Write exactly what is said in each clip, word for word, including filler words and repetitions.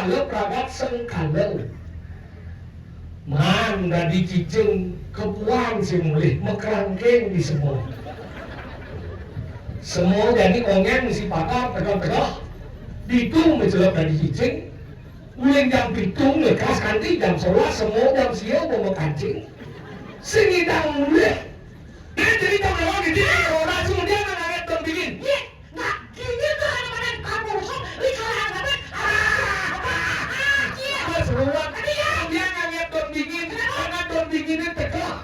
Alep ragat sengkala. Man dadi cicing kepuan sing mulih makrangking di sema. Sema jani onyang misi pagar tegeh-tegeh. Ditu macelep dadi cicing. Uling jam pitu ngekas kanti jam sebelas sema jam sia uga makancing. Sing ngidang mulih. Dia jadi jam lewat di sini, roda suruh dia nang angin dingin. Ye, nak, kini tuh ada badan kamu rusuh, di kalangan apa? Ah, ah, ah, iya. Mas ruwet. Iya. Dia nang angin dingin, karena dingin itu tegeh.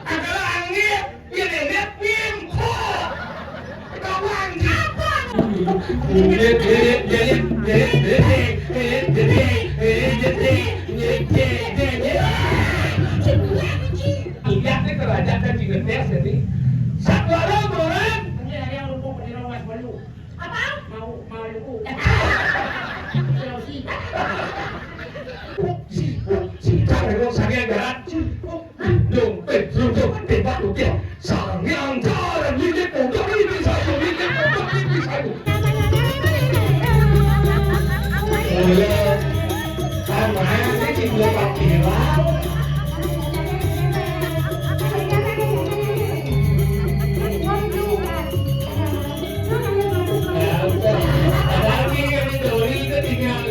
Agak angin, dia lihat pimpo. Kawan. Apa? Iya, ini kerajaan kan juga tes, jadi. Satu orang, orang. Ini ada yang lupa di rumah baru. Apa? Mau, mau lupa. Sulawesi. Sibuk, sibuk, sibuk. Dong, eh, dong, dong, tembak, dong, tembak. Sang Hyang Jaran Lili Pondok Lili Sayu, Lili Pondok Lili Sayu. Iya, kan mana sih dua pakiran? Ya, udah. Ada lagi yang dicuri, itu tinggal.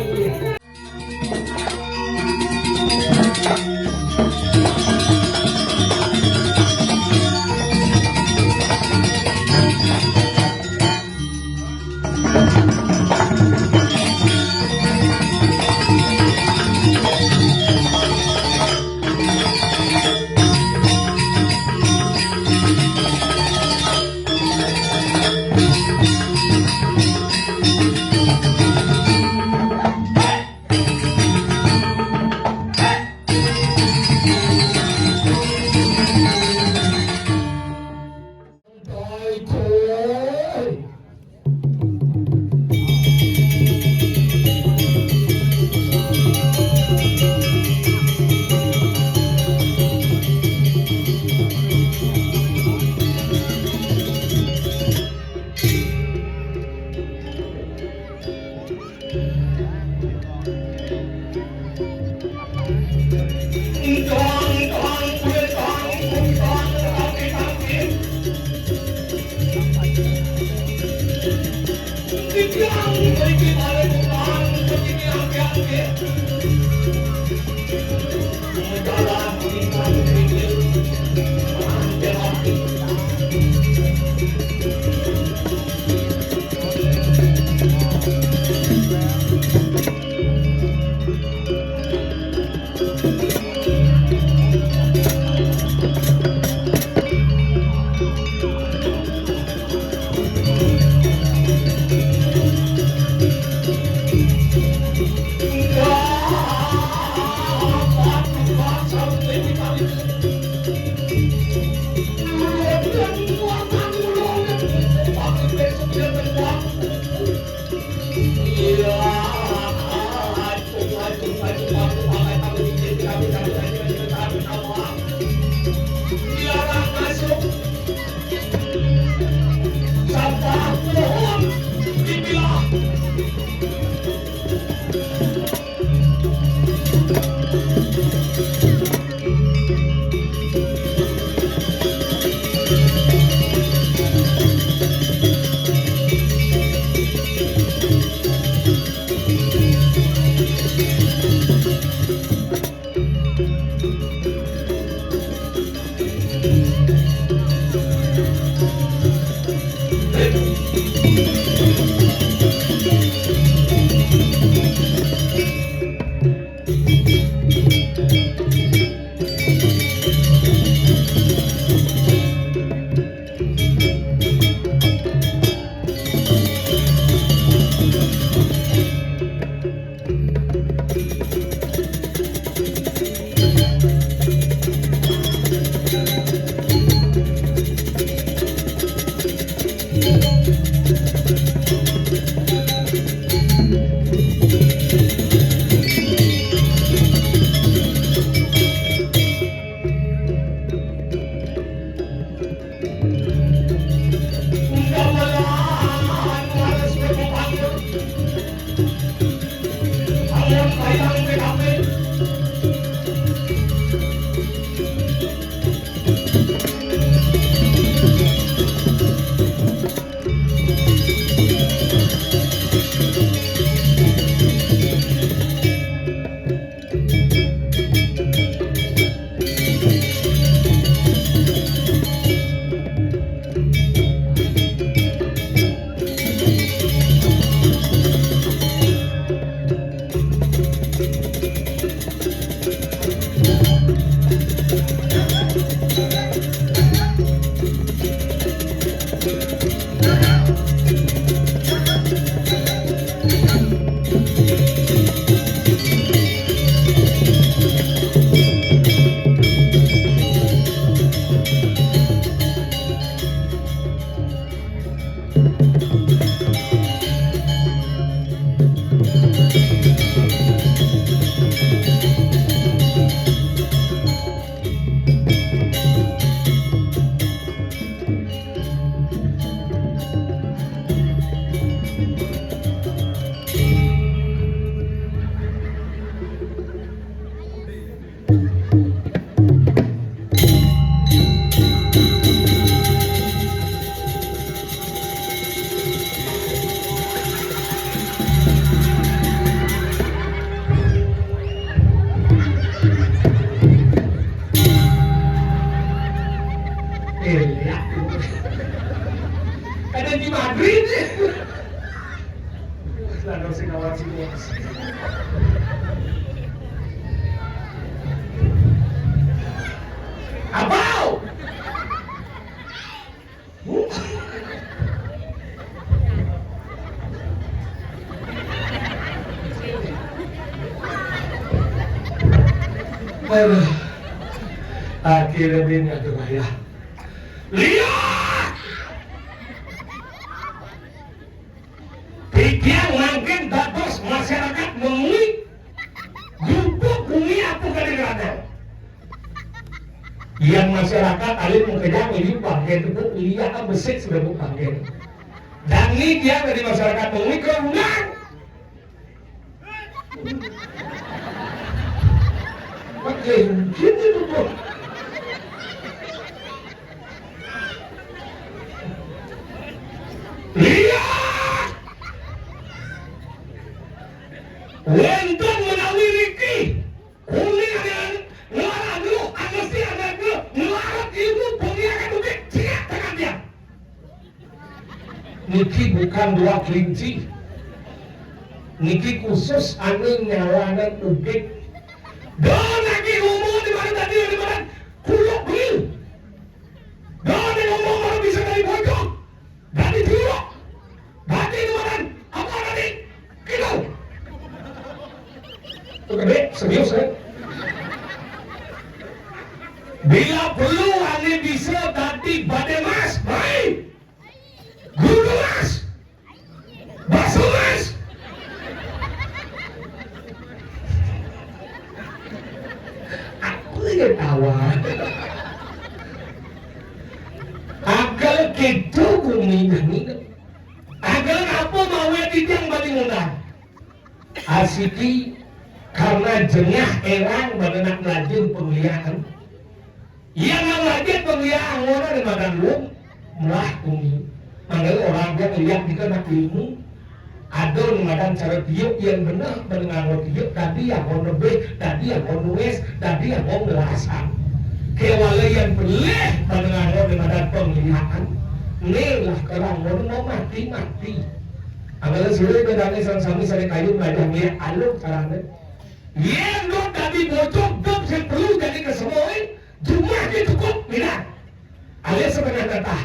Eh, ya. Ada di Madrid. Lah, sing awal sih, Bos. Abau! Aduh. Akhirnya dia nggak ada wayah. Lihat! Titiang mangkin dados masyarakat Mengwi, gubuk bumi apa kali radang. Yang masyarakat alit mengkejang ini bangke tepuk lihat besik sudah buk bangke. Dan ini dia dari masyarakat Mengwi ke undang. Pakai mungkin itu tuh. Lihat! Wonten menawi riki, kuning ada ngelarang lu, angesti ada lu, ngelarang ilmu penglihakan ugi, ciak tekan dia. Niki bukan dua kelinci. Niki khusus anu nyalanan ugi. Don lagi ngomong di mana tadi, di mana? Kuluk beli. Don ngomong baru bisa dari bojong. Dadi juruk, dadi luaran, apa dadi? Gitu. Tuh gede, serius ya. Bila perlu, ane bisa dadi bade mas, baik. Guru mas, basu mas. Aku ya tawa. Akal kita bumi nyanyi. Agelan apa mawe titiang bani ngundang? Asiki karena jengah erang bani nak melajun pengliakan. Yang nak melajun pengliakan ngora di madan luung melah bumi. Mangga orang dia ngeliat kita nak ilmu. Ada nu madan cara tiup yang benar, pada nganggo tiup, tadi yang mau nebih, tadi yang mau nulis, tadi yang mau ngelasan. Kewala yang pelih pada nganggo di madan penglihakan, ni lah kerang mau mau mati-mati. Angkala sira bedane sang sami sare kayu melajah melihat alur carane. Yen dot dadi bocok dop sing perlu jadi kesemoi, jumlah dia cukup, minat. Alias setengah kata.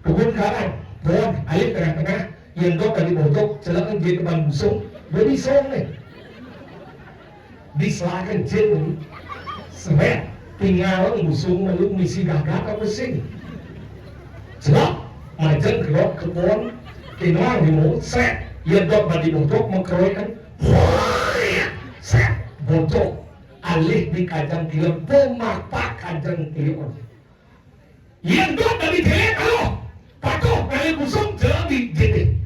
Kebun karang, pohon, air tengah-tengah, Yen dot dadi bocok, celek nggih kebang busung, dadi song nih. Diselaken jin nih. Seret, tinggal busung melu misi gagak apa sing. Celek, majeng kelot kebon, kinwang limo, seret, yen dot dadi bocok, mengkeroikan, seret, bocok, alih di kajang kiyon, pemapa kajang kiyon. Yen dot dadi célék, aluh, patuh ngalih busung, jero di jete.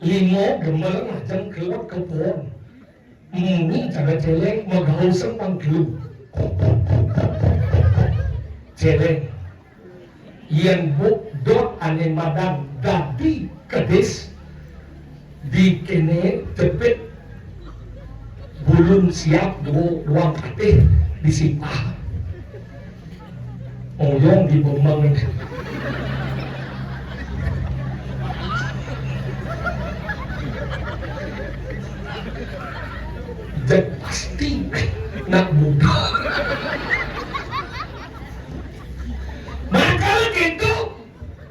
Lima gemel majeng kelot kebon. Muni cara célék, magaul sempang kelu. Célék. Yen buk dot ané madan dadi kedis, di kéné jepit bulun siap dua, dua patih disimpah. Oyong di Bembang. Jek pasti nak muda. Maka gitu,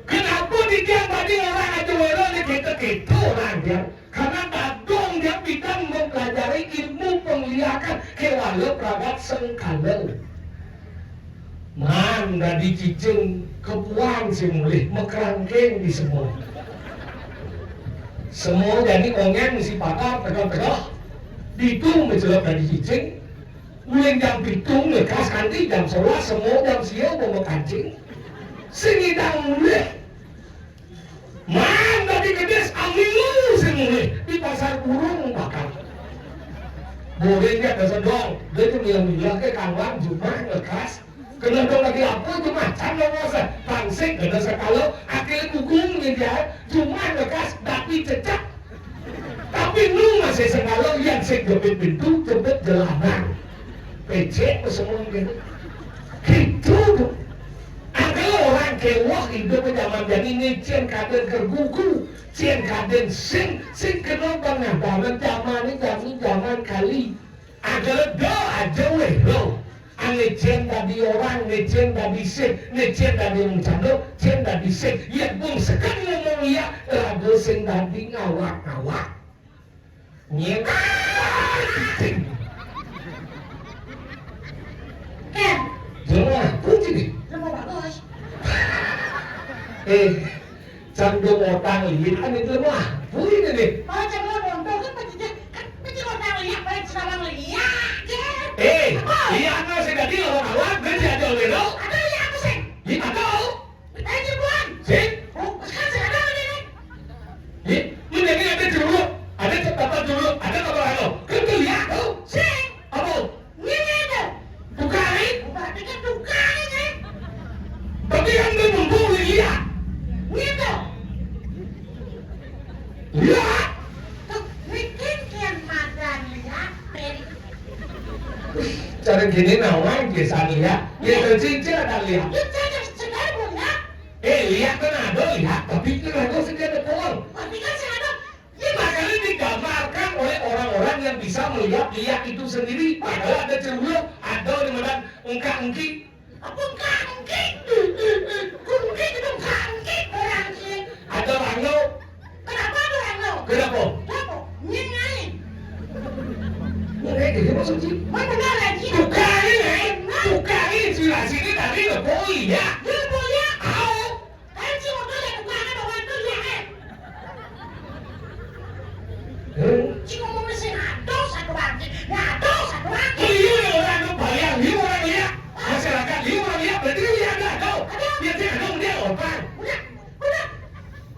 kenapa di tiang tadi orang aja wéra di Itu orang dia. Karena dadong dia bidang mempelajari ilmu pengliakan kewala pragat sengkala. Man dadi cicing kepuan sing mulih makrangking di sema. Sema jani onyang si patar tegeh-tegeh. Ditu macelep dadi cicing. Uling jam pitu lekas kanti jam sebelas sema jam sia uga makancing. Sing ngidang mulih. Man dadi kedis aminu sing mulih di pasar burung bakal. Boring dia kesedong, dia tu milah-milah ke kawan jumah lekas. Kena dong lagi apa jumah can lo masa. Pangsik kena sekala akil bugung ni dia jumah lekas tapi cecak. Tapi nu masih sekala yang sing jepit pintu, jepit jalanan. Pecek semua gitu. Gitu tu. Ada orang kewah hidup zaman jani ni cien kaden kergugu, cien kaden sing, sing kena bangah dalam zaman ni, zaman, zaman kali. Ada dah aja weh lo. Ane cien dadi orang, ne cien dadi sing, ne cien dadi orang cando, cien dadi sing. Ya bung sekan ngomong ya, raga sing dadi ngawak-ngawak. Nyet. Ken. Jelema, kunci nih. Jelema bagus. Eh, cang dong otang liat kan itu jelema. Puri nih nih. Oh, jelema montor kan penjejak, kan penjejak otang liat, paling senang liat, Ken. Eh, apa? Iya, nggak sih, tadi orang awak, dia diajak oleh lo. Ada liat apa sih? Iya, tahu. Ayo, Cipuan. Sing. Oh, sekarang sing ada lagi nih. Ih, lu jadi ada jeruk, ada tempat jeruk, ada tempat anu. Kan tuh lihat tuh. Sing. Apa? Ini tuh. Tukang, eh? Bukan, ini kan tukang ini. Tapi kan dia mumpung di lihat. Ini tuh. Lihat. Tuh, bikin kian madan lihat, Peri. Cara gini nawang biasanya ya. Ya, cincin ada lihat. Ya, saya sudah punya. Eh, liak kan ada liak, tapi kan ada sing ada pohon. Tapi kan sing ada. Ini makanya digambarkan oleh orang-orang yang bisa melihat liak itu sendiri. Padahal ada cerula, ada di mana engkak engki. Apa engkak engki? Engki itu engkak engki, orang engki. Ada rangau. Kenapa ada rangau? Kenapa? Kenapa? Nyingai. Nyingai jadi maksud sih. Mana benar lagi? Tukang ini, tukang ini sudah sini tadi nggak boleh ya. Dia boleh. Au. Kan si motor ya tukang ada waktu ya, eh. Eh? Si ngomong sing ados aku bangkit. Ya ados aku bangkit. Liu ya orang tu bayang, liu orang lihat. Masyarakat liu orang lihat, berarti lihat dah kau. Ada. Dia sih ada dia orang. Udah, udah.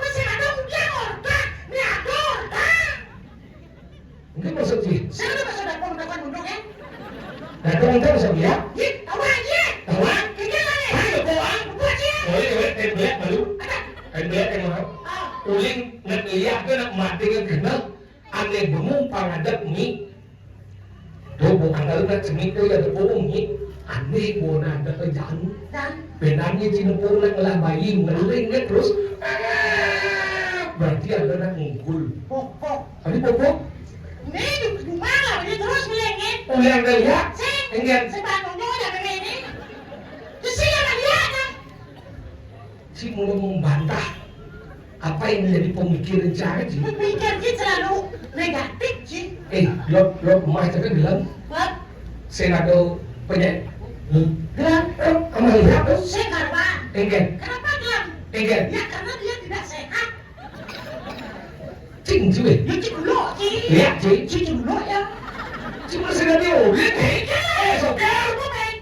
Masih ada dia orang. Ni ada orang. Mungkin maksud dia. Saya udah masa depan udah kan duduk ya. Datang itu maksud dia. Ye, tahu aja. Tahu? Kita mana? Hai, lepo ah. Buat sih. Boleh, boleh, tembelat baru. Ada. Tembelat yang mana? Ah. Uling nak lihat ke nak mati ke kena. Ane bengong pangadap ni. Tuh, bukan kalau nak cemit tu ya, tuh, ni. Ane gua nak ada kerjaan. Dan? Benarnya Cina pun nak ngelah bayi, ngeling kan terus. Ah, berarti ada nak ngukul. Pok, pok. Tadi pok, pok. Ni di, di mana? Dia terus ngeling kan? Ulang dah ya? Sing. Enggak. Sebab nonton ada ini. Terus sih ada lihat kan? Si mula membantah apa yang menjadi pemikiran saya, Ji. Pemikiran Ji terlalu negatif, Ji. Eh, lo, lo emas itu kan bilang, Bang. Saya nggak tahu punya. Hmm. Bilang, eh, sama lihat tuh. Saya nggak tahu. Enggak. Kenapa bilang? Enggak. Ya, karena dia tidak sehat. Cing, Ji, weh. Ya, cing dulu, Ji. Iya, Ji. Cing dulu ya. Cuma sekali, oh, lihat, eh. Eh, sokar. Apa, Bang?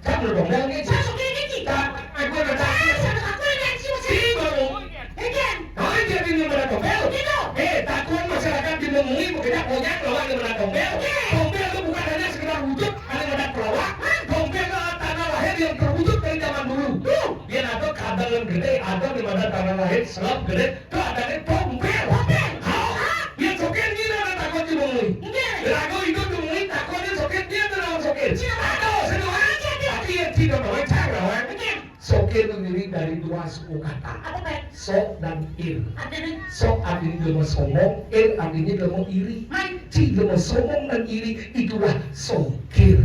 Kan udah dong, Bang, ini. Saya sokar ini, Ji. Kan, aku udah tahu. Eh, saya udah tahu ini, Ji, masih. Ji, Bang. Iya. Nah, jadi ini mana tombel? Gitu. Eh, takut masyarakat dimemui, makanya banyak lawan yang mana tombel. Iya. Tombel itu bukan hanya sekedar wujud, ada mana pelawak. Hah? Tombel adalah tanah lahir yang terwujud dari zaman dulu. Tuh. Dia ada kadangan gede, ada di mana tanah lahir, selap gede, Tuh, ada nih tombel. Tombel. Hah? Dia sokir gila, ada takut dimemui. Iya. Lagu itu dimemui, takut dia sokir, dia tuh nama sokir. Siapa? Aduh, seneng aja dia. Tapi yang tidak mau cang lawan. Iya. Sokir terdiri dari dua suku kata. Apa, Pak? Sok dan ir. Artinya? Sok artinya jelema sombong, ir artinya jelema iri. Mai. Ci jelema sombong dan iri itulah sokir.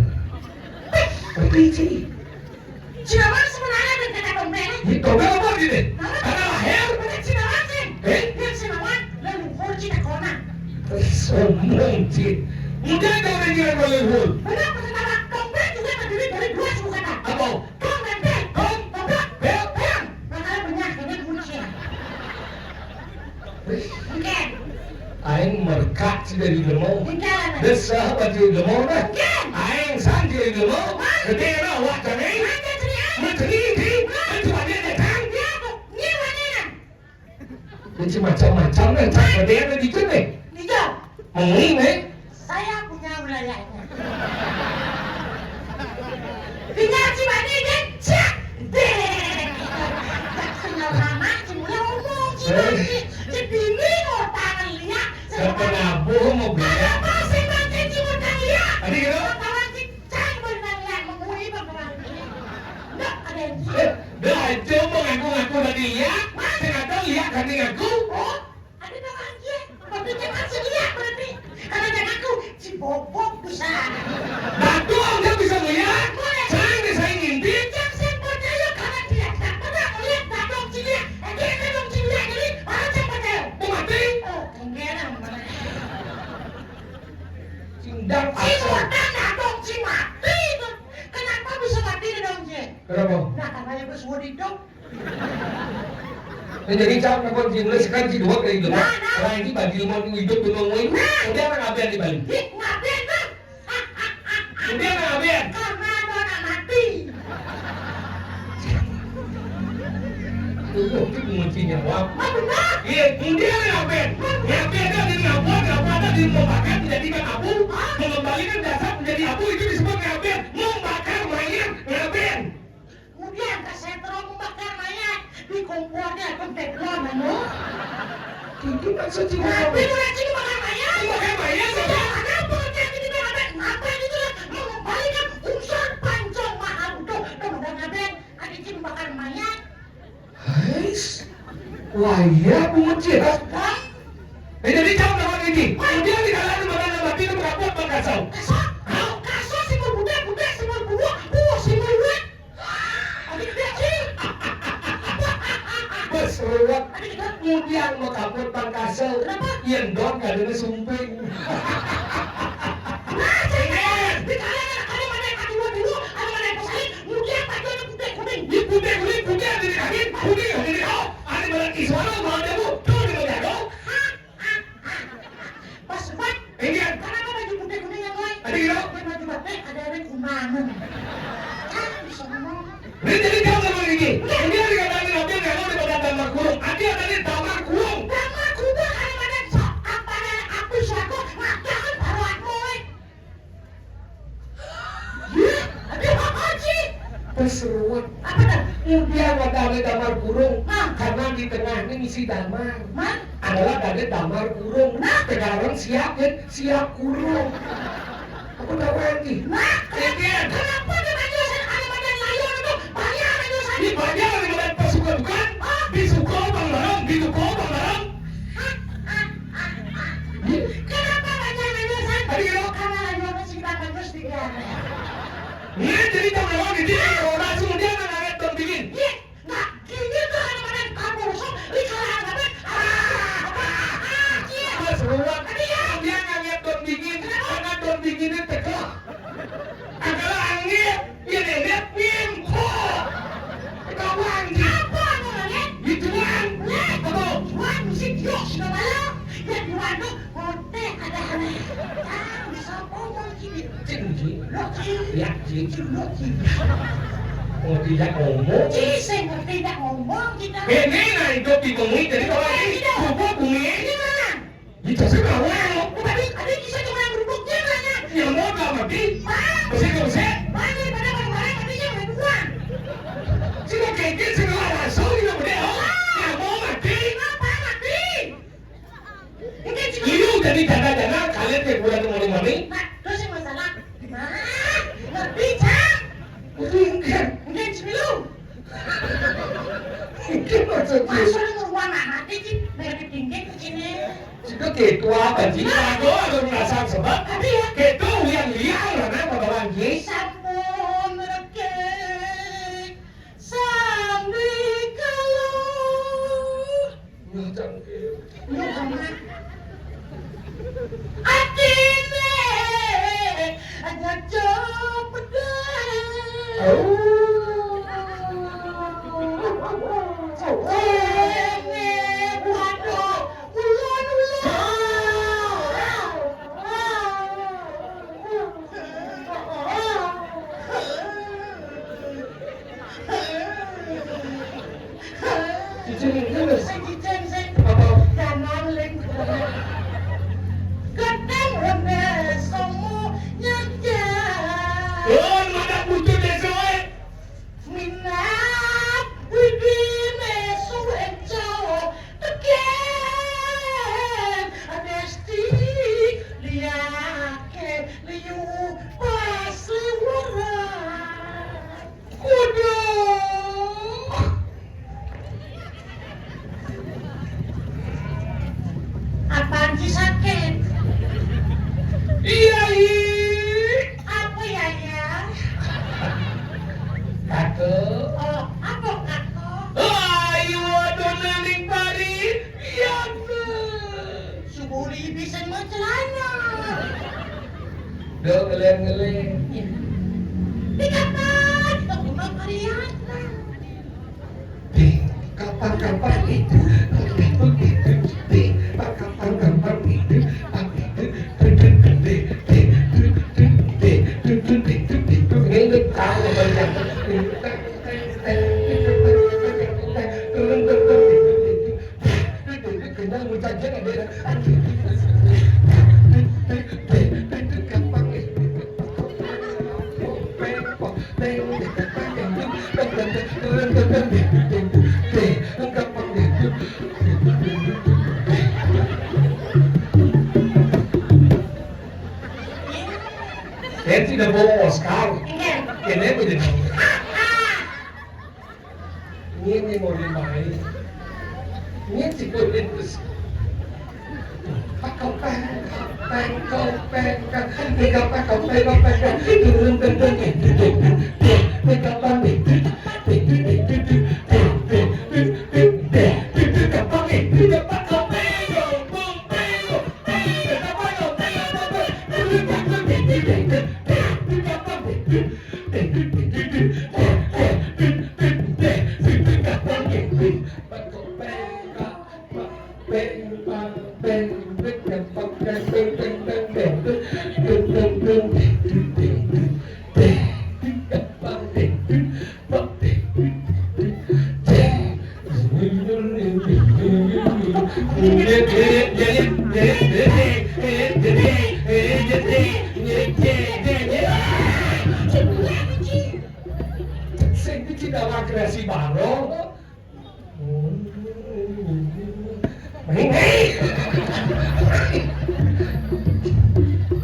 Ngerti, Ci? Cinawan sebenarnya ada kata tombel. Di tombel apa gini? Hah? Karena lahir. Bukan Cinawan, Cing. Eh? Yang Cinawan. Sombong, Cik. Mudah kau orang jangan boleh hul. Benar, peserta dompet juga terdiri dari dua suku kata. Apa? Dong dan bel. Dong, dobrak, bel, bel. Makanya benar, ini kunci. Oke. Aing merkak sih dari lemau. Oke. Desa baju lemau dah. Oke. Aing santi lemau. Gede lah awak kami. Menteri di. Menteri di. Menteri di. Dia tuh, ini mana? Jadi macam-macam lah, cak pedenya di tu ni. Dijawab. Menging, eh? Saya punya wilayahnya. Tinggal Cibani dia, cak. Dek. Tak kenal lama, cuma ngomong Cibani. Cibini mau tangan lihat. Saya pernah bohong mau bilang. Apa sih makin cuma tangan lihat? Tadi gitu? Kawan Cai beunang liak meungui bakaran kieu. Ndak ada yang kieu. Dah itu mengaku-ngaku tadi liak, ternyata liak kandung aku. Oh, ada orang kieu. Tapi jangan si liak berarti. Karena dia ngaku, si bobok bisa. Batu aja bisa melihat. Saya bisa ngintip. Jangan saya percaya karena dia tak pernah melihat gadong si liak. Eh, dia gadong si liak, jadi orang saya percaya. Mau mati? Oh, enggak lah. Sindang. Si Sultan Agung si mati itu. Kenapa bisa mati dia dong, Cik? Kenapa? Nah, karena yang bersuara hidup. Nah, jadi cak nak kunci mulai sekarang si dua kali hidup. Nah, nah. Orang ini bagi lima hidup dengan lain. Nah. Udah anak abian di Bali. Ih, ngapain tuh? Udah anak abian. Karena ada anak mati. Itu mesti nyawa. Iya, kemudian ngapain? Ngapain ada di ngabuat, ngabuat ada di membakar menjadikan abu, mengembalikan jasad menjadi abu, itu disebut ngapain? Membakar mayat, ngapain? Kemudian kasetron membakar mayat, di kompornya kan teflon, anu. Itu maksudnya ngapain? Ngapain orang sini bakar mayat? Membakar mayat, sudah ada pengertian ini kan ada ngapain itu lah? Mengembalikan unsur pancong mahal utuh. Kemudian ngapain? Ada sini bakar mayat. Hais. Wah, iya, pungut sih, ha? Eh, jadi jawab lawan ini. Kemudian di dalam mana nama itu berapa bangkasau? Kasau, kasau si berbudak-budak, si berbudak, buah, si berbudak. Adik dia sih. Bos ruwet. Adik dia. Kemudian mau kabut bangkasau. Kenapa? Yang don kadang sumping. Nah, saya di kalangan ada mana yang kaki dua dulu, ada mana yang pesaing, kemudian baju ada putih kuning. Di putih kuning, putih ada di kaki, kuning ada di kau. Ada mana iswara, mau ada bu, tuh di mana kau. Pas banget. Iya. Kenapa baju putih kuning yang lain? Ada gitu. Yang baju batik ada ada kumanun. Ah, bisa ngomong. Ini jadi jauh sama ini. Ini yang dikatakan Nabi yang mau daripada damar kurung. Ada yang tadi damar kurung. Damar kurung ada mana sok, apa ada api suatu, maka kan baru aku. Iya, ada apa sih? Peseruan. Apa dah? Mudian watane damar kurung. Nah. Karena di tengah ini ngisi damar. Nah. Adalah tadi damar kurung. Nah. Sekarang siap, ya? Siap kurung. Aku tahu lagi. Nah, kenapa dia nanya saya ada badan layar itu? Banyak nanya saya. Ini banyak ada badan pasukan bukan? Ah. Di Suko Bang Barang, di Suko Bang Barang. Kenapa banyak nanya saya? Tadi kenapa? Karena layar masih kita bagus di dia. Ini jadi tahu lagi, dia orang semua dia nggak nanya dong dingin. Iya. Nah, ini tuh anak-anak kampung, sok, di kalangan apa? Ah, ah, ah, ah, iya. Mas Ruwet, dia nggak lihat daun dingin, karena daun dinginnya tegak. Agak angin, dia lihat ngimpo. Kawan, apa namanya? Gituan. Apa? Tuan, mesti diok, sudah malam. Ya, Tuan tuh, kote ada aneh. Ah, bisa ngomong. Cing, cing. Lo, cing. Ya, cing. Cing, lo, cing. Oh, tidak ngomong. Cing, sing tidak ngomong kita. Ini nah, itu di bumi, jadi kalau ini, tidak. Bumi. Ini mana? Itu sih mau. Tadi, tadi bisa cuma yang rupuknya nanya. Yang mau gak mati? Bang. Bisa gak bisa? Bang, ini pada barang-barang, tadi yang ada dua. Sila keke, sila langsung, sila berdeo. Yang mau mati? Kenapa mati? Iya, jadi janda-janda, kalian kayak bulan mau mami. Nah, terus yang masalah. Nah, ngerti, Cang? Ngerti, enggak. Enggak, cemilu. Enggak, maksudnya. Masa lu ngeruang anak, sih? Mereka tinggi ke sini. Sudah kayak tua apa, sih? Aku ada merasa sebab. Tapi ya. Kayak tuh yang liar, mana, Pak Bawang, sih? Sampun rekik. Sandikala. Nyocang ke. Nyocang. Atiné aja cepedé. Oh. Waduh, ulun, ulun. Cicing itu, Mas. Cicing sing apa? Kanan, Ling. Kadang rene somo nyaja. Oh, madak bujur desa, eh. Minat widine suwe cowok. Tekén, Desti, liake, liu, pas liweran. Kudu. Apaan sih sakit? Iya, iya. Apa ya, ya? Kake. Oh, apa kake? Ayo, adonan ning pari. Iya, nah. Subuh libi sing macelana. Do ngeler-ngeler. Iya. Di kapan? Di kapan varian? Di kapan-kapan itu. Di kapan-kapan itu. Ini tahu banyak. Kenyang muncak dia ada. Kan tidak bawa Oscar. Ini tidak. Ini mau dimain. Ini sih boleh terus. Pakopeng, kopeng, kopeng, kopeng, kopeng, kopeng, kopeng, turun, turun, turun, Sing iki tidak kreasi baru.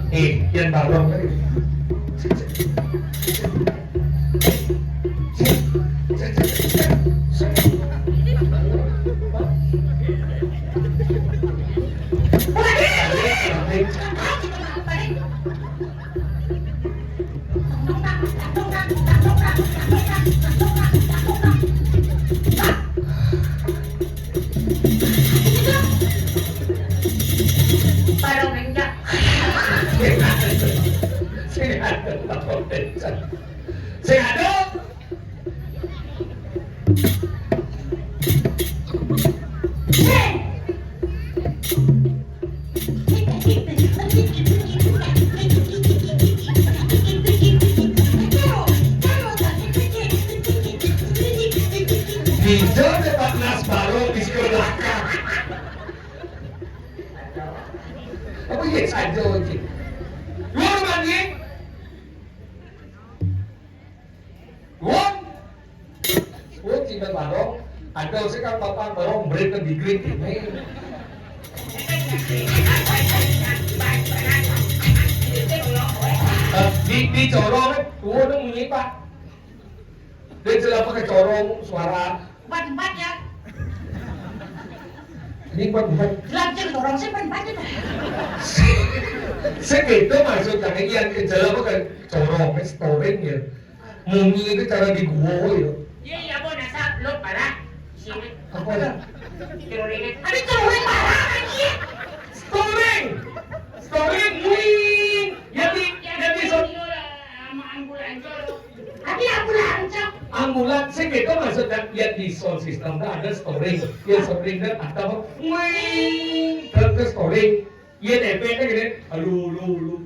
Eh, yang balong tadi. Parung enggak. Sing ada, sing ada. Hijau dapat nas baru di sekolah. Apa iya saja, Cik? Luar mandi. Wong, wong cinta barong, ada sih kan papan barong, mereka di green ini. Eh, di, di corong, tuh ada munyi, Pak. Dia celaka ke corong, suara. Empat-empat ya. Ini empat-empat. Lanjut, corong sih empat-empat itu. Segitu maksudnya, yang kecil apa kan? Corong, storing ya. Munyi itu cara di gua ya. Iya, iya, Bu, nasa lu parah. Sini. Apa ya? Tirulingan. Ada tiruling parah lagi. Storing. Yén di sound system dah ada storing. Yén storing dah ada apa? Wing, terus ke storing. Yén efeknya gini, aduh, aduh, aduh.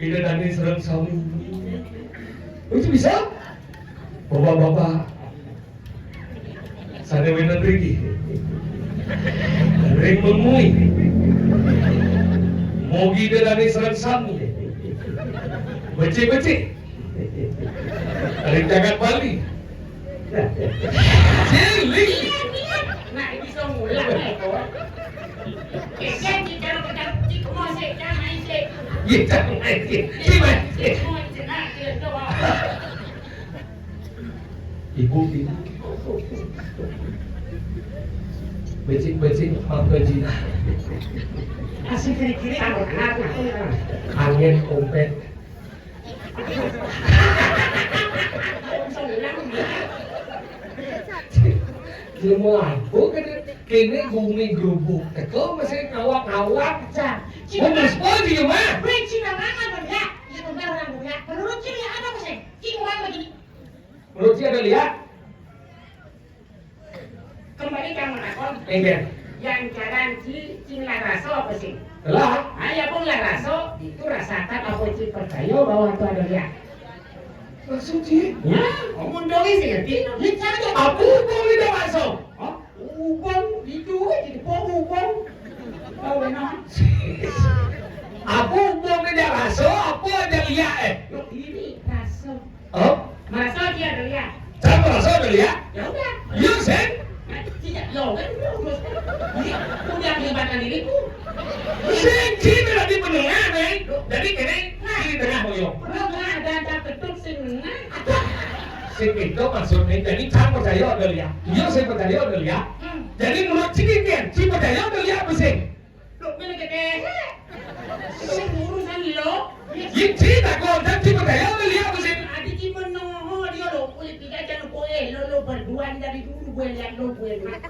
Ida Dani sareng sami. Itu bisa? Bapak-bapak, sané wénten mriki. Ring memui. Mogi Ida Dani sareng sami. Becik-becik. Ring jagat Bali. Cilik. Nah, iki iso ngulang to. Iki iki karo kecap cik mau sik, jangan main sik. Iya, jangan main sik. Iya, main sik. Mau cenah, iya, coba. Ibu, ibu. Becik-becik mangga jinah. Asik kiri-kiri, angin kompet. Ilmu lampu kan kene bumi grubuk teko masih kawak-kawak cah. Bumi sepuluh di rumah. Weh, Cina mana, Bang, ya? Ya, Bang, orang, Bang, ya. Menurut Cina ada apa sih? Cina orang begini. Menurut Cina ada lihat? Kembali ka menakon. Inggih. Yang jalan ci cing laraso apa sing? Lah. Ayo pun laraso, itu rasakan apa ci percaya bahwa itu ada lihat. Maksud ci? Ya, ngomong doi sih ngerti. Lihat aja. Aku pun tidak masuk. Hah? Ubang itu, itu pun ubang. Tahu enak. Aku pun tidak masuk, apa ada lihat eh. Loh, ini raso. Oh? Merasa dia ada lihat. Saya merasa ada lihat. Ya udah. Iya, sing. Nah, tidak, ya udah, udah, udah. Ini udah kelihatan diriku. Sing, sing lagi menengah, Neng. Jadi kene di tengah boyo. Perlu nggak ada, ada gedung sing nengah? Sing itu maksudnya, jadi saya percaya ada lihat. Iya, saya percaya ada lihat. Hmm. Jadi menurut sing kan, saya percaya ada lihat, sing. Lho, mene kekehe. Sing urusan lo. Iki cerita kok, dan tiba daya udah lihat mesin. Adi tiba noho dia lo, kulit tiga jangan koe, lo, lo berdua dari dulu gue lihat lo, gue lihat.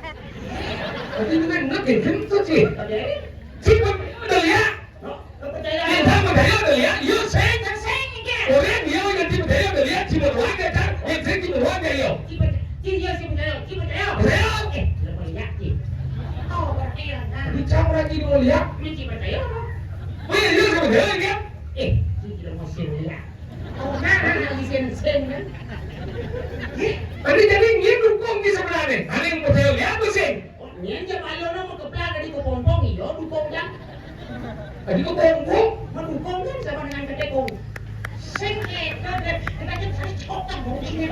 Tapi itu kan nggak kayak gitu sih. Jadi? Tiba udah lihat. Lo, lo percaya? Yang sama daya udah lihat, yo sing. Yang sing, ya. Orang dia yang tiba daya udah lihat, tiba doang ya, kan? Yang sing tiba doang ya, yo. Tiba, tiba, tiba, tiba, tiba. Percaya? Eh, lo mau lihat, sih. Oh, berarti ya, kan? Bicara lagi mau lihat. Ini tiba daya, apa? Oh iya, iya, sama dia, ya. Eh, ini tidak mau sih lihat. Oh, nah, nah, nah, di sini, sini, kan? Ih, tadi jadi dia dukung di sebenarnya. Ada yang percaya lihat tuh, sih. Oh, ini aja Pak Yono mau keplak dari kepompong, iya, dukung, ya. Tadi kepompong? Mendukung, kan, sama dengan ketekung. Sing éta dadi kena cek sari cokan mungkin.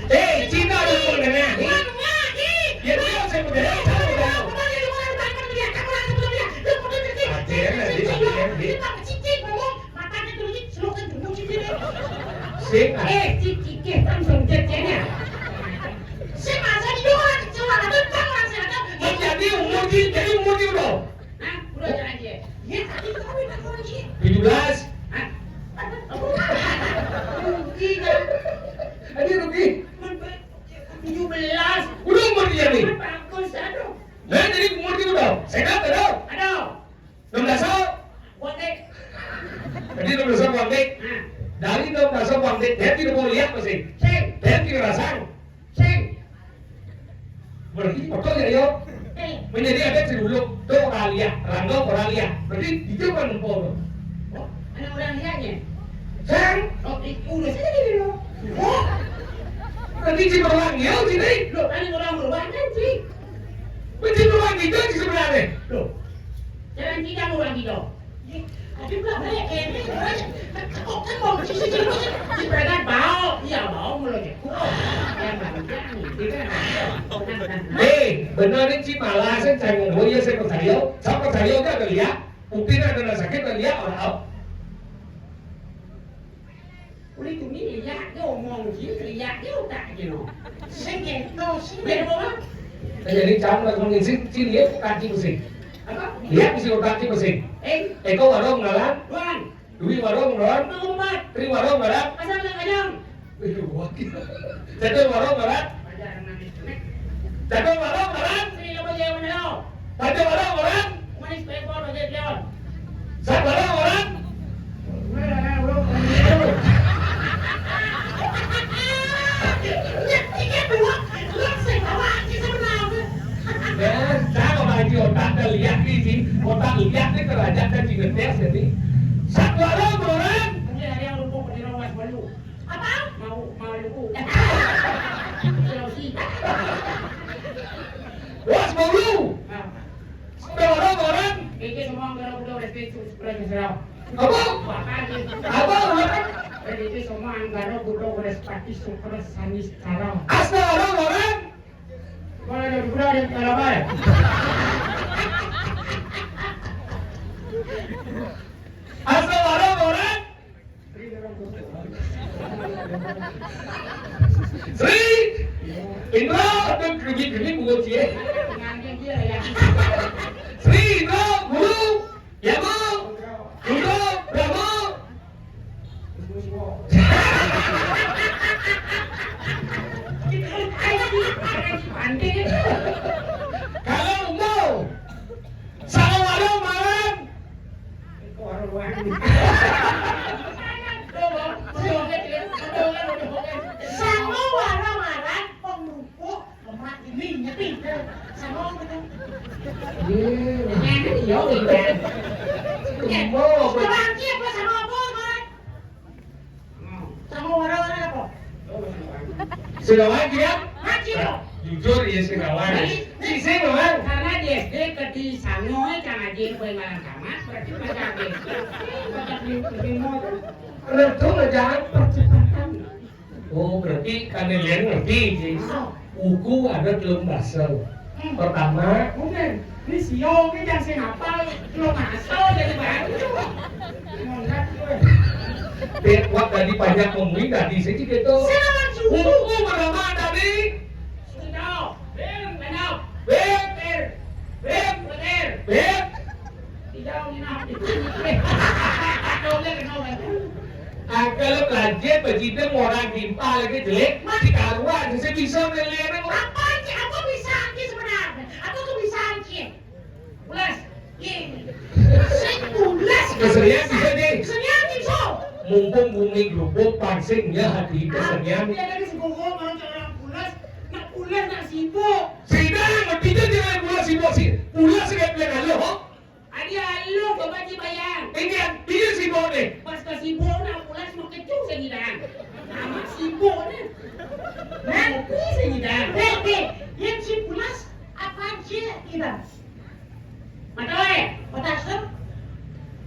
Eh, Cina lu menengah. Ya, dia saya menengah. Sing. Eh, cik, cik, kan sing cek, cek, ya. Sing masa di luar, cuma ada tentang orang sehat. Jadi umur di, jadi umur di udah. Hah? Udah jalan dia. Ya, tapi kawin aku lagi. Tujuh belas. Hah? Rugi kan? Ada rugi. Tujuh belas. Udah umur dia nih. Bagus, aduh. Nah, jadi umur dia udah. Sehat, aduh. Aduh. Enam belas tahun. Buat dek. Jadi enam belas tahun buat dek. Hah? Dari enam belas tahun buat dek, dia tidak mau lihat masih. Sing. Dia tidak rasang. Sing. Berarti betul ya, yo? Eh. Menjadi ada si dulu, tuh orang lihat, rangga orang lihat. Berarti di zaman empor. Oh, anak orang lihatnya? Sang. Oh, itu udah saya gini loh. Oh. Berarti si beruang ya, sini. Loh, kan orang beruang kan, sih. Berarti beruang kita di sebenarnya. Loh, jangan kita beruang kita. Tapi pula balik, eh, ini orang, kok kan mau cuci, cuci, cuci, di pregan bau, iya, bau mulut ya. Eh, bener nih, Ci, malah saya cari ngomong, ya, saya percaya, saya percaya kan ada lihat, bukti ada sakit, ada lihat, orang. Udah itu nih, lihat, dia omong gitu, lihat, dia otak gitu. Sing gitu, sing gitu. Jadi, cang, lagi ngisi, Ci, lihat, kaki mesin. Apa? Lihat, isi otak, Ci, mesin. Eh? Eko warung, ngalan. Tuan. Dwi warung, ngalan. Empat. Tri warung, ngalan. Pasar yang kanyang. Wih, wah, gila. Jatuh warung, ngalan. Pasar yang manis, nek. Jatuh warung, ngalan. Sri Lobo Jaya Menelo. Jatuh warung, ngalan. Manis, pempol, ojek, pion. Sat warung, ngalan. Ngalan, ngalan, ngalan. Otak teu liak nih, sih. Otak liak nih kerajaan kan jiga tes, jadi. Sakumaha orang? Ini hari yang lumpur di ruas baru. Apa? Mau, mau lumpur. Sulawesi. Ruas baru. Nah. Sakumaha orang? Ini semua gara-gara udah respect, sudah serah. Apa? Apa? Apa? Jadi itu semua anggara budak udah sepati super sanis tarong. Asal orang orang. Kalau ada budak yang terlambat. Asal orang orang. Sri Indra, aduh, kerubit-kerubit buku cie. Sri Indra, guru. Ya, Bu. Duduk, Brahma. Kalau umur, sama warung malam. Sama warung malam, pemupuk. Lemak ini nyepi. Sama apa tuh? Iya. Iya, iya. Sama apa? Sama apa, Bang? Sama orang-orang apa? Sudah wajib ya? Wajib. Jujur ya, sudah wajib. Sisi, Bang. Karena di S D ke di Sangoy, Kang Haji, gue ngalang sama, berarti macam S D. Macam di, di mall. Itu ngejalan percepatan. Oh, berarti kanelian ngerti, sih. Wuku ada telung basa. Pertama, bukan. Ini sio, ini jangan sing hafal. Telung basa jadi baru. Nongat gue. Biar kuat tadi banyak ngomongin tadi, saya gitu. Wuku pertama tadi. Sio. Bim, kenal. Bim. Bim. Bim. Bim. Bim. Tidak, ini nah. Ada udah kenal, kan? Angkel belajar, bajideng orang timpal lagi jelek, masih karuan, saya bisa menilainya orang. Apa sih? Apa bisa sih sebenarnya? Apa tuh bisa sih? Pulas. Iya. Sing pulas. Kesenian bisa, Ji. Kesenian bisa. Mumpung bumi grubuk, pangsing ya hati kesenian. Iya, dari si Gogo, orang pulas, nak pulas, nak sibuk. Sida yang bertiga jangan pulas sibuk sih. Pulas sih kayak bilang halo, ho? Adi alo coba dibayang. Ini yang dia sibuk nih. Pas kasibuk nak pulas mau kecu sing ngidang. Amat sibuk nih. Nanti sing ngidang. Hei, hei, yang si pulas apa aja ngidang? Mata wae. Mata asem.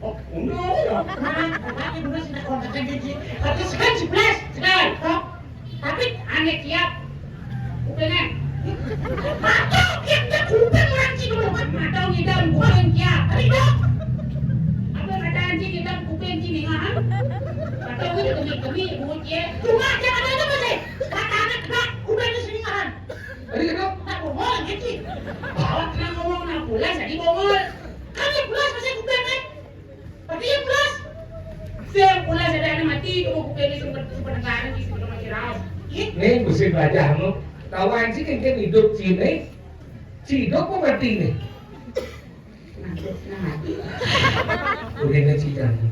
Oh, undur ya. Nah, tapi dulu sih nak kontak aja sih. Tapi sekarang si pulas. Sekarang. Tapi ane kiap kupingnya. Mata kiapnya kuping orang Cina. Mata ngidam kuping kiap. Tapi dok. Apa mata anjing ngidam kuping Cina, ha? Mata ini kemi-kemi, bunyi. Cuma dia ada apa sih? Mata anak gerak, kupingnya sini, ha. Tadi kenapa? Tak bongol, gitu. Awak kena ngomong nak pulas, jadi bongol. Kan yang pulas masih kuping, eh? Tapi yang pulas. Saya pulas ada anak mati, kamu kuping ini sempat, sempat dengar, sempat mati raus. Nih, musim gajah, no. Kawan sih kan, kan hidup sini. Si hidup kok mati nih? Nah, mati. Udah nih, si Jani.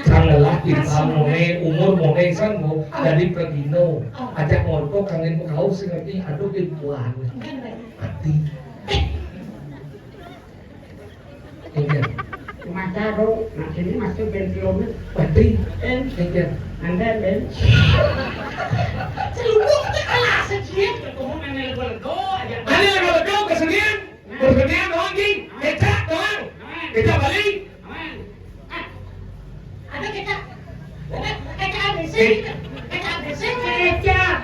Sang lelah di mone, umur mone sang, Bu. Jadi pergi, no. Ajak ngorto kangen kau sih ngerti, aduh, di buah. Mati. Iya. Maca do, nah sini masuk ventilomnya. Berarti. En. Iya. Anda, Ben. Selubung kita kalah sekian, ketemu main lego-lego aja. Ada lego-lego kesenian? Nah. Kesenian doang, Ki. Kecak doang. Nah. Kecak Bali. Nah. Ah. Ada kecak. Ada kecak A B C. Eh. Kecak A B C. Kecak.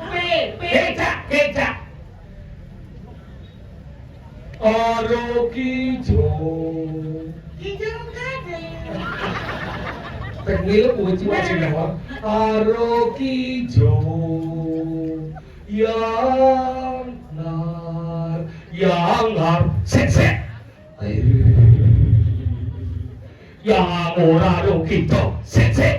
P. P. Kecak, kecak. Arok ijo. Ijo kabeh. Tengil kuwi ciwa sing nawang. Arok ijo. Yang ngar, yang ngar. Sik, sik. Yang ora ro kita. Sik, sik.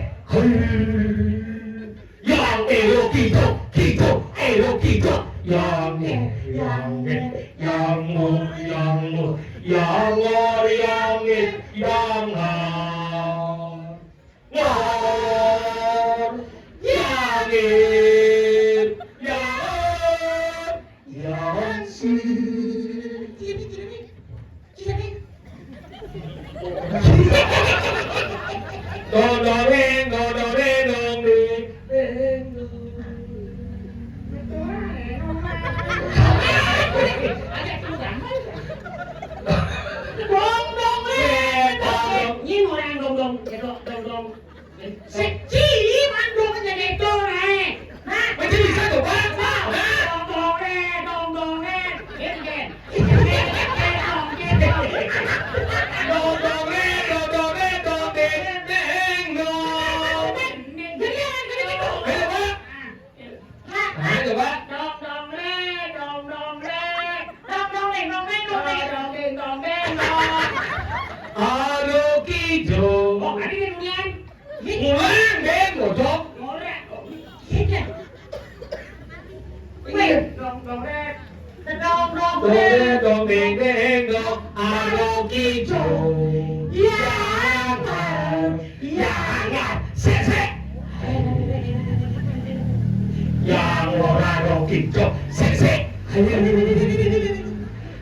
Yang ero kita, kita, ero kita. Yang e, yang e, yang o, yang o, yang o, yang e, yang a. Ngar, yang e, yang o, yang si.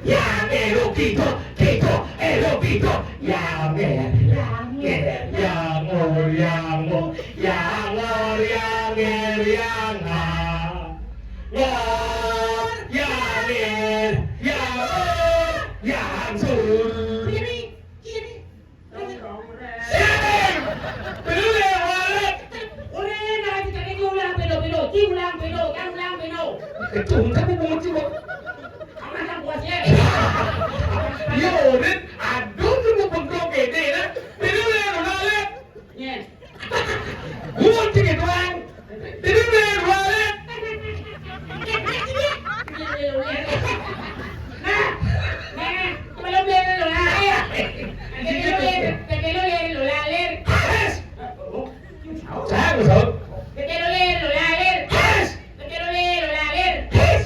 Yang ero kita, kita ero kita. Yang er, yang er, yang or, yang o, yang or, yang er, yang a. Ngor, yang er, yang or, yang sur. Kiri, kiri. Siapa? Peduli, walet. Ore na kita ke ulang peno peno, ti ulang peno, kan ulang peno. Itu entah aku mau cuma. Aman kan kuasnya. Yo, Rit, aduh, lu mau bengkok gede, nah. Peduli, walet. Nyen. Gua cek itu, Bang. Jadi udah dua kali. Nah, nah, belum dia dulu lah. Ayo. Jadi lu lihat, jadi lu lihat dulu lah, Lir. Yes. Saya mau tahu. Jadi lu lihat dulu lah, Lir. Yes. Jadi lu lihat dulu lah, Lir. Yes.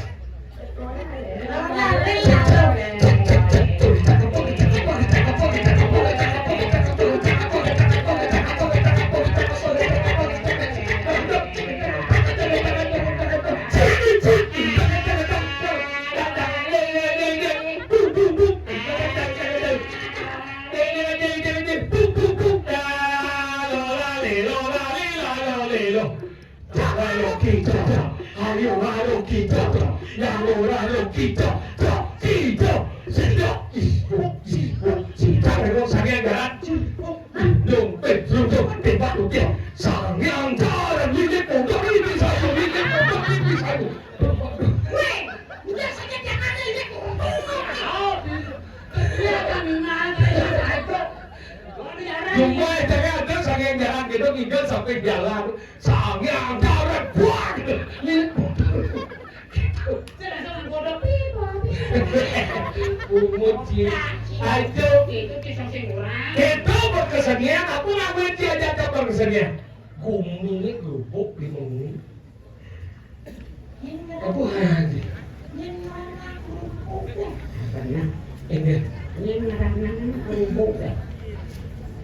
Ayo, ayo, kita, ayo, ayo, kita, yang orang lo kita, kita, kita, sida, ibu, ibu, sida, memang sangat jalan, ibu, dong, eh, dong, dong, tembak, dong, dia, sangat jalan, ini, pondok, ini, saya, ini, pondok, ini, saya. Weh, udah saja jangan, ini, pondok. Dia kan mana, ya, itu. Cuma jangan ada sangat jalan gitu, kita sampai jalan. Sange angkara, buah, gitu. Ini. Saya langsung bodoh, pipot, pipot. Umut, Ci. Ayo. Itu kisah sing orang. Kita berkesenian, aku nggak ngerti aja, kita berkesenian. Gumi ini gubuk di bumi. Apa aja? Ini. Ini.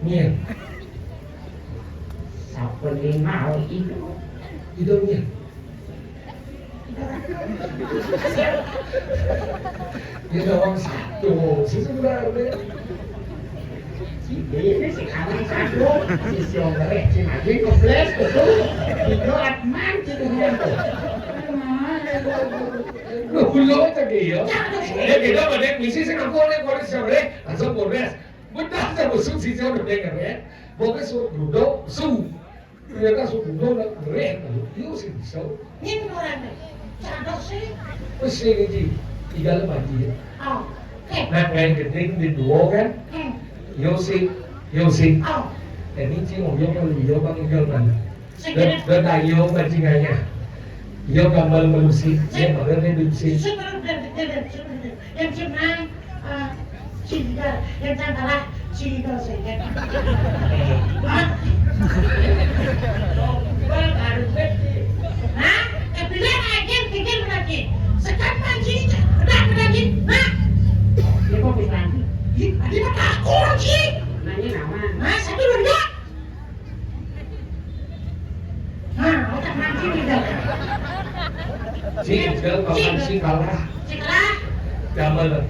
Iya. Siapa nih mau itu? Itu, iya. Dia doang satu sih sebenarnya. Ini si kanan satu, si Siong Gereh, si Najin keples, betul. Tiga Atman, si Tuhan tuh. Loh, belum aja dia. Ya, kita pada misi sing aku oleh Polres Siong Gereh, langsung Polres. Benar, saya besuk si Siong Gereh, ya. Pokoknya su, duduk, su. Ternyata su, duduk, nak, Gereh, lalu, yuk, sih, bisa. Ini orang nih. Candok sih. Wis sing iki, tinggal mandi. Oh. Eh. Nak main gending di dua kan? Hmm. Yo sing, yo sing. Oh. Ini sing ngoyo kalau yo bang tinggal mana? Sing dan, kena dan ayo bajingannya. Yo gambar melusi, sing, yo bener nih dusi. Sing bener, bener, bener, bener, bener. Yang senang, eh, Ciga, yang cantalah, Ciga saja. Hah? Coba baru gede. Hah? Eh, bilang aja, pikir lagi. Sekarang Ciga, udah, udah, Ciga. Hah? Dia mau pisah. Ih, tadi mah takut, Ciga. Nanya nama. Hah? Satu, dua, tiga. Nah, otak mancing nih, Dok. Si Ijal kapan si kalah? Si kalah. Damel.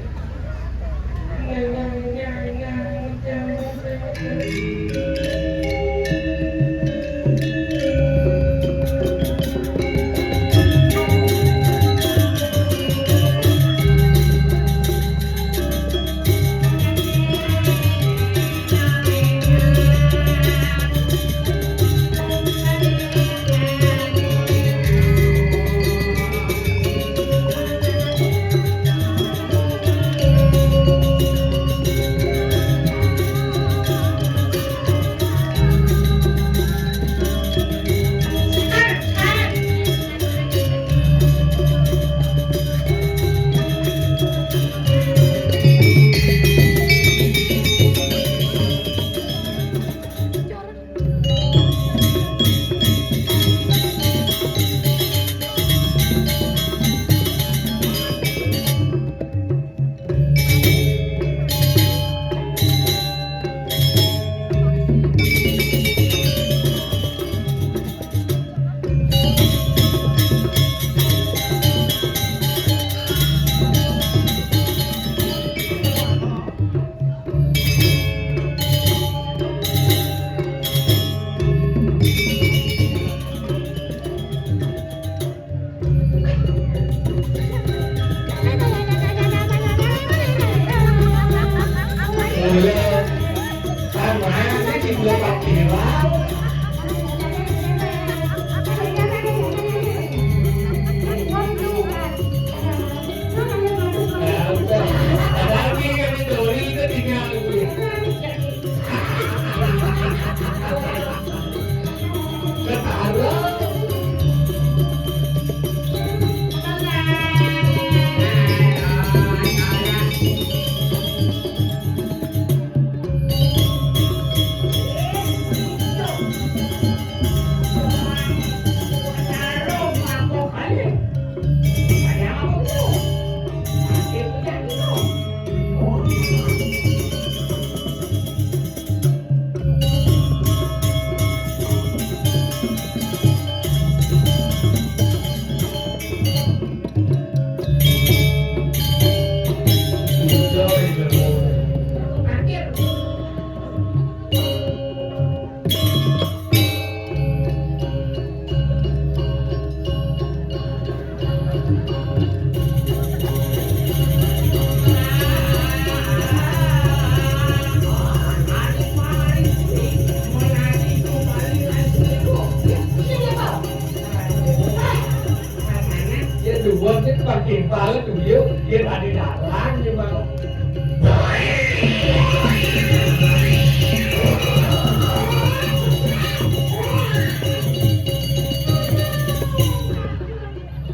Ya, dua, kita makin pala tuh, yuk. Dia ada dalang, ya, Bang.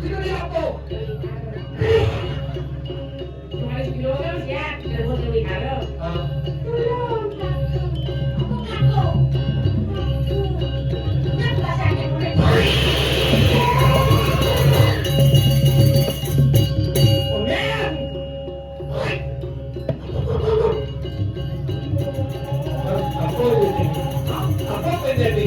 Sino ni Apo? Cuma di Sugiro kan siap, kita buat lebih kalau. Ah. Tulung, Kakung. Apa, Kakung? Kakung. Kenapa sakit, Kakung? Omen. Apa ini? Apa terjadi?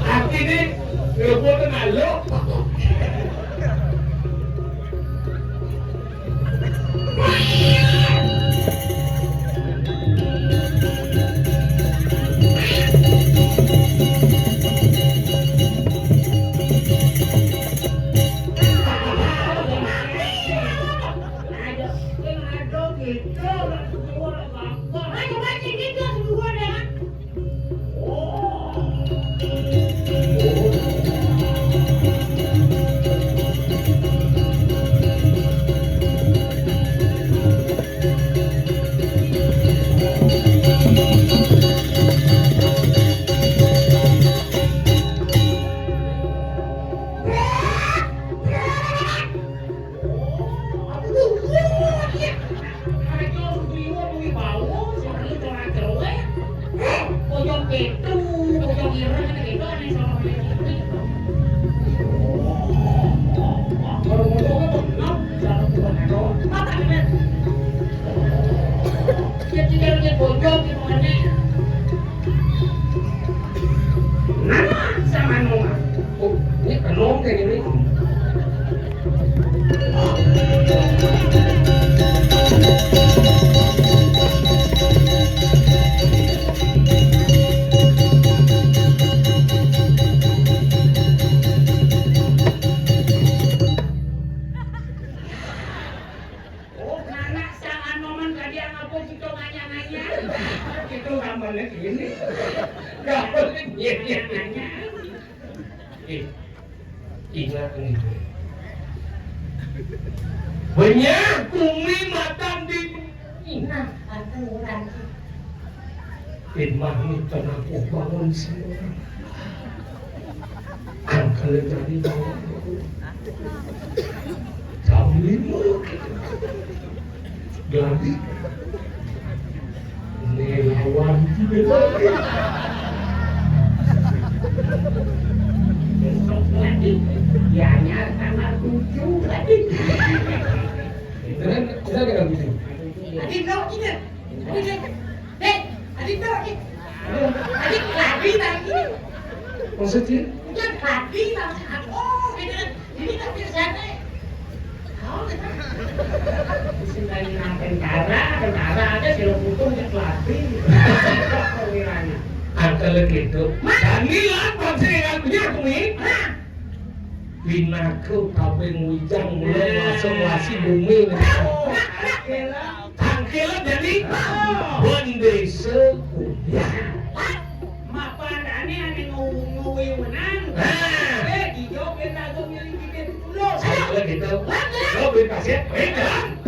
Artine, lho, mboten alo. Nama sama Noma? Oh, ini penuh kayak gini. Oh, anak sang Anoman kadian apa kita nganyang-nganyang? Kita gambarnya gini. Gambarnya gini, nganyang. Eh, ingat ini. Banyak bumi matan di ingat aturan. Firman ini tengah bangun semua. Angkal dari bawah. Jam lima. Jadi, ini lawan juga. Besok lagi, dianya tanggal tujuh lagi. Bener, bener nggak gitu? Tadi kau ingat. Tadi, eh, tadi kau ingat. Tadi lagi tadi. Maksudnya? Udah tadi tadi. Oh, gitu. Jadi tapi saya teh. Oh, gitu. Sing tadi nang tentara, tentara ada sila putung di pelatih. Perwiranya. Angkel gitu. Tadi lah, pasti yang punya aku nih. Pinaka utawi ngujang mula masuk wasi bumi. Tangkil jadi bendesa kuliah. Mapan ane ane nguyunan. Nah. Eh, dijawab yang lagu milih kita dulu. Saya gitu. Lo beri pasien, eh, jalan.